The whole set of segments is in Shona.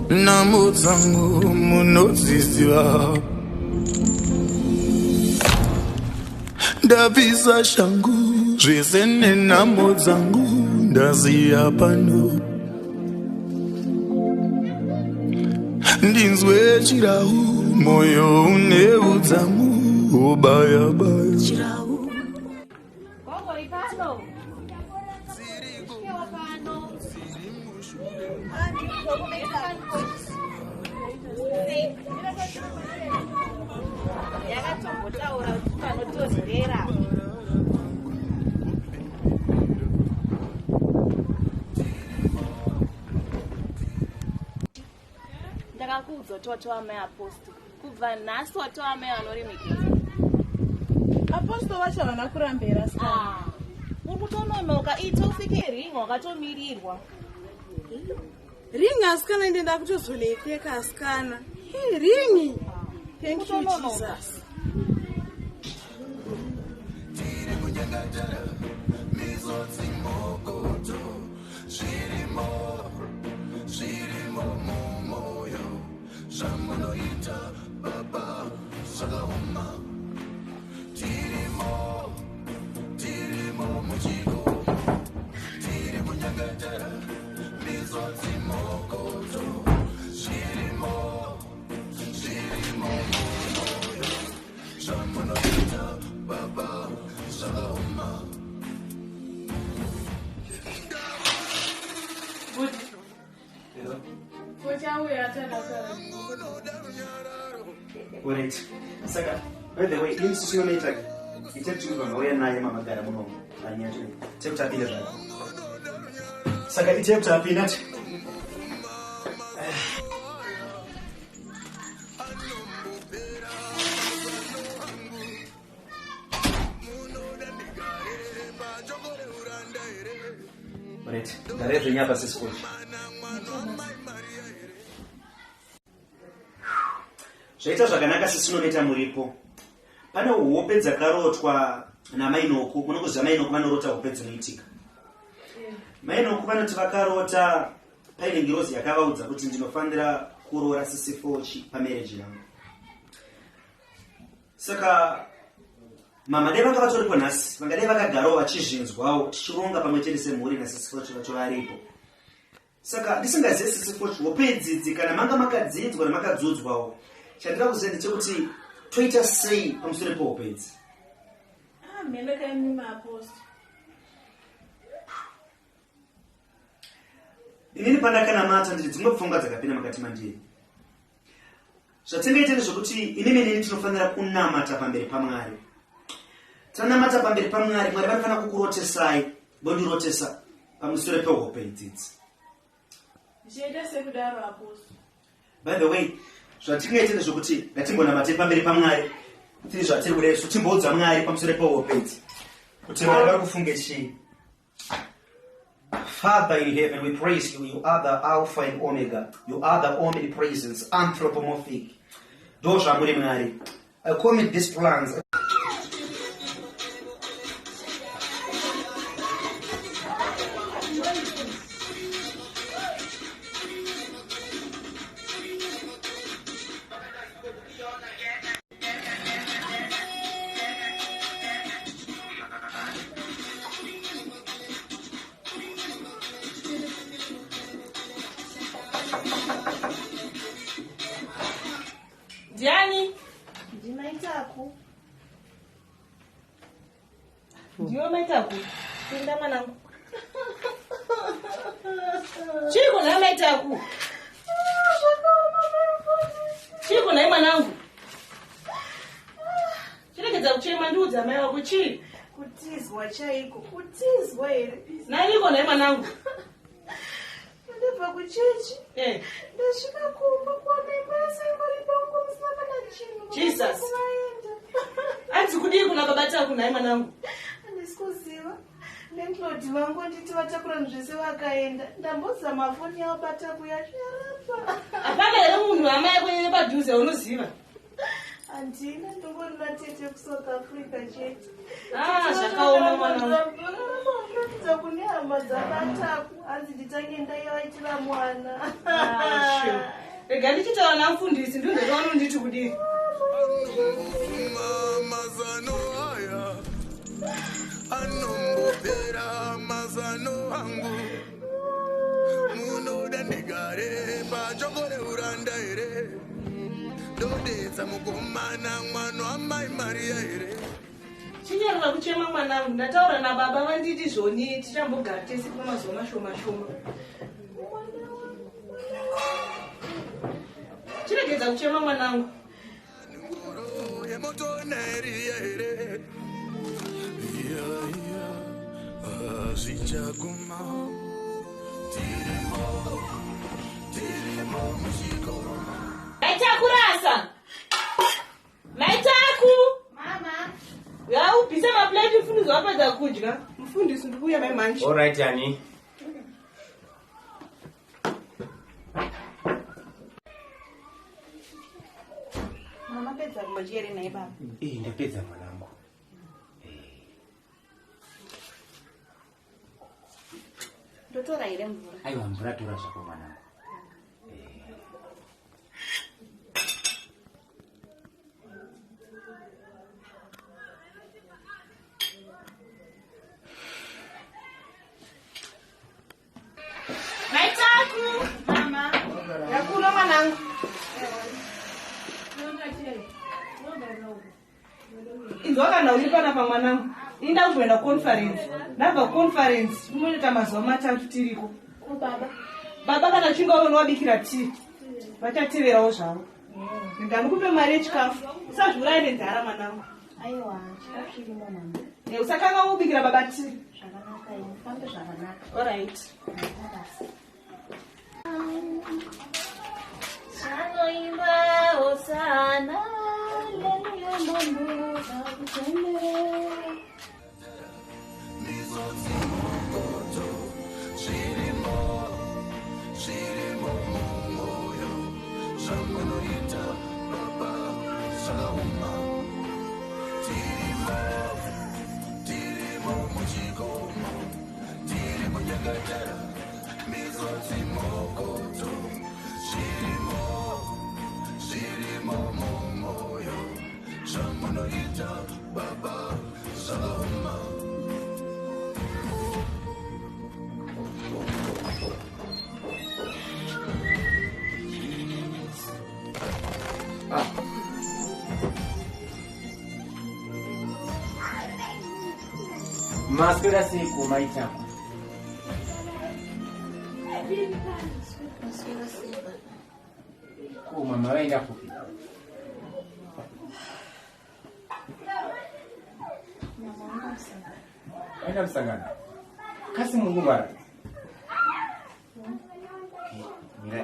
Nhamo dzangu munodziziva. Ndabvisa shangu zvese nenhamo dzangu ndaziya pano. Ndinzwe chirau moyo une udzamu ubaya baya. Chirau. Gogo ipano. Svikewo pano. Yakatombotaura kuti panotonhorera. Ndakakuudza kuti watova mai apostle. Kubva nhasi watova amai vanoremekedzwa. Apostle vacho havana kurambera asikana. Ah, uri kutononoka ita ufike ring wakatomirirwa. Ring asikana ende ndakutozonoipfeka asikana. Hey, ring. Thank you Jesus. Tiri kunyengetera misodzi mokoto zvirimo zvirimo mumoyo zvamunoita baba zvakaoma tirimo tirimo muchikomo tiri kunyengetera misodzi mokoto zvirimo zvirimo mumoyo zvamunoita baba zvakaoma. Alright. Saka, by the way, ini sisi yonoita ite kuti vangauya naye mamagara muno panyaya yacho. Tekuti apinde zvake. Saka ite kuti apinde ati. Right. Garai zvenyu apa sisi Koji. Zvaita zvakanaka sisi Noneta muripo. Pane hope dzakarotwa namainoku, munokuziva mainoku vanorota hope dzinoitika. Mainoku vanoti vakarota paine ngirozi yakavaudza kuti ndinofanira kuroora sisi Fochi pamarriage yangu. Saka mama dai vanga vatoripo nhasi vangadai vakagarawo vachizvinzwawo tichironga pamwe chete semhuri nasisi Fochi vacho varipo. Saka ndisingazive sisi Fochi hope idzidzi kana manga makadzinzwa namakadzudzwawo chandira kuziva ndechekuti toita sei pamusoro pehope idzi. Ah, mheno kaimi maaposto. Inini pandakanamata ndiri dzimwe pfungwa dzakapinda mukati mandiri. Zvatingaita ndezvekuti inini neni tinofanira kunamata pamberi paMwari. Tanamata pamberi paMwari, Mwari vanofanira kukurotesai, vondirotesa pamusoro pehope idzidzi. Ndichaita sekudaro apostle. By the way, zvatingaita ndezvekuti ngatimbonamate pamberi paMwari tiri zvatiri kudai isu timboudza Mwari pamusoro pehope idzi kuti Mwari vari kufunge chii. Father in heaven, we praise you. You are the Alpha and Omega. You are the omnipresence, anthropomorphic. Ndozvamuri Mwari. I commit these plans. Ndiani? Ndimaitaku. Ndiwe maitaku. Pinda mwanangu. Chiiko nhai maitaku? Chiiko nhai mwanangu? Chiregedza kuchema ndiudza mai wako chii? Kutizwa chaiko? Kutizwa here? Naniko nhai mwanangu? Ndabva kuchechi. Eh. Ndasvika kumba kuona imba yese ingori dongo musina kana chinhu. Jesus. Vaenda. Anzi kudii kuna baba Taku nhai mwanangu? Handisi kuziva. Landlord vangu nditi vatakura zvinhu zvese vakaenda. Ndambozama foni yavo bataku yacho yaramba. Hapana here munhu hama yako yepadhuze unoziva? Handina ndongori natete kuSouth Africa chete. Ah, zvakaoma mwana. Varatidza kune hama dzabataku hanzi nditange ndaivaitira mwana. Ah, kuchema. Rega ndichitaura namufundisi ndinzoti vanonditi kudii. Mazano aya anombopera mazano angu. Munoda ndigare pajoko reuranda here? Ndodetsa mukomana mwana wamai Mariya here? Chinyarara kuchema mwanangu, ndataura nababa vanditi zvoni tichambogara tese kwemazuva mashoma shoma. Chiregedza kuchema mwanangu. Ngoro yemoto naEriya here? Iya, iya, zvichaguma. Tirimo, tirimo muchikoro. Maitakurasa. Maitaku. Mama. Ya ubvise maplate mfundisi wapedza kudya. Mfundisi ndikuuya mai manje. All right, Annie. Mama pedza kudya here nhai baba? Eh, ndapedza mwanangu. Ndotora here mvura? Aiwa, mvura tora zvako mwanangu. Maitaku. Mama. Yakuno mwanangu. Inzwa kana uri panapa mwanangu. Ini ndakumboenda kuconference. Ndabva kuconference kunoita mazuva matatu tiriko. Ko baba. Baba kana chinge unowabikira tii vachateverawo zvavo. Rega ndikupe mari yechikafu. Usazviuraye nenzara mwanangu. Aiwa, chikafu chirimo mama. Usakanga wobikira baba tii. Zvakanaka ini, fambe zvakanaka. Alright. Basi. Chanoimba hosana leliyo mambo kakutemere. Misodzi mokoto, zvirimo, zvirimo mumwoyo. Zvamunoita baba zvakaoma. Tirimo, tirimo muchikomo, tiri kunyengetera. Misodzi mokoto, zvirimo, zvirimo mumwoyo. Zvamunoita baba zvakaoma. Maswera sei kumaitaku? Maswera sei baba? Ko mama vaenda kupi? Mama wanga musangano. Vaenda musangano. Kasi muri kurwara? Okay, mira.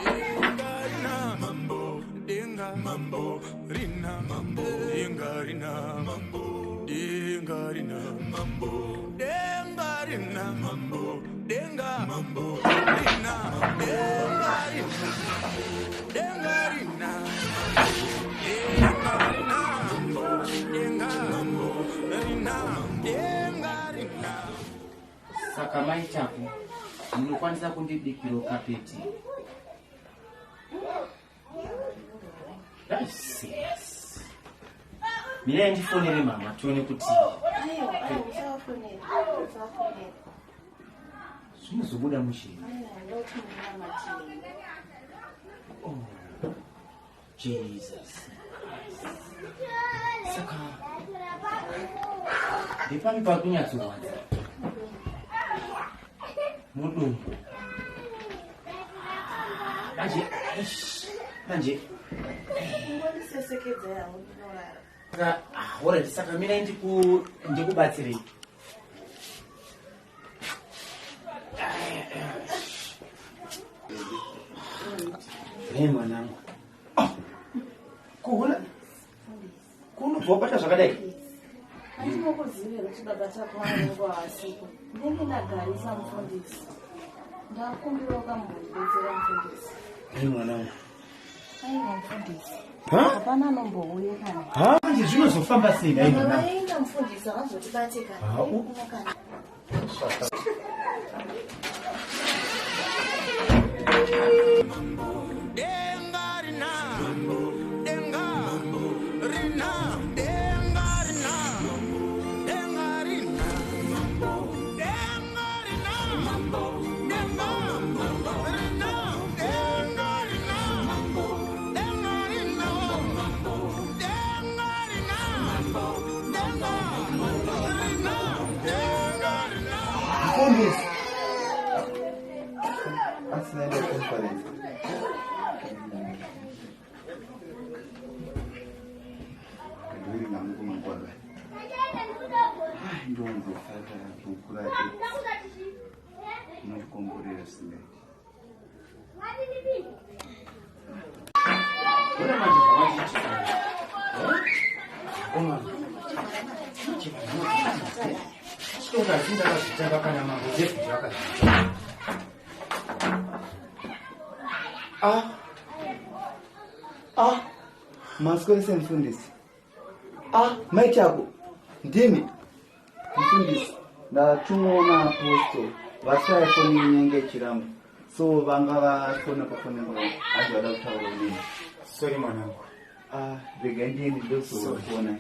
Denga rina mambo, denga mambo, rina mambo, denga rina mambo, denga rina mambo, denga rina mambo, denga mambo, rina, denga rina, denga rina, denga rina mambo, denga mambo, rina, denga rina. Saka maitaku, munokwanisa kundibikirawo kapeti? That's serious. Mirai ndifonere mama tione kuti Aiwa, aiwa, usawafonera. Usawafonera. zvinozobuda muchii. Aiwa, ndoti munamatiri. Oh, Jesus Christ. Saka ndepami pari kunyatsorwadza? Mudumbu. Manje, eish, manje. Ungondisesekedza yawo ndinorara. Saka, ah, alright, saka mirai ndikubatsirei. Hey mwanangu. Oh, kuona kunobva wabata zvakadai? Handinokuzive kuti baba tako vanenge vasipo. Ndinenge ndagarisa mufundisi. Ndakumbirawo kamundibetsera mufundisi. Hey mwanangu. Aiwa mufundisi. Hapana anombouya kana. Ha, manje zvinozofamba sei nhai mwanangu? Vaenda mufundisi havazotibate kana. Ha, u- Kana. Denga rina, denga rina, denga rina, denga rina, denga rina, denga rina, denga rina, denga rina, denga rina, denga rina, denga rina. Mfundisi. Asinaenda conference. Kadiri na Mungu mangwana. Ai ndonzofata bhuku rake. Unotikomborera singaiti. Ona manje zvavachiitika. Ona. Chitonga ndakazvitanga kana mambo David vakazvitanga. Ah. Ah. Maswera mfundisi. Ah, mai chako. Ndimi. Mfundisi, ndatumwa naapostle. Vashaya foni inenge ichiramba. So vanga vafona pafoni yangu hanzi vada kutaura neni. Sorry mwanangu. Ah, rega ndiende ndozofona.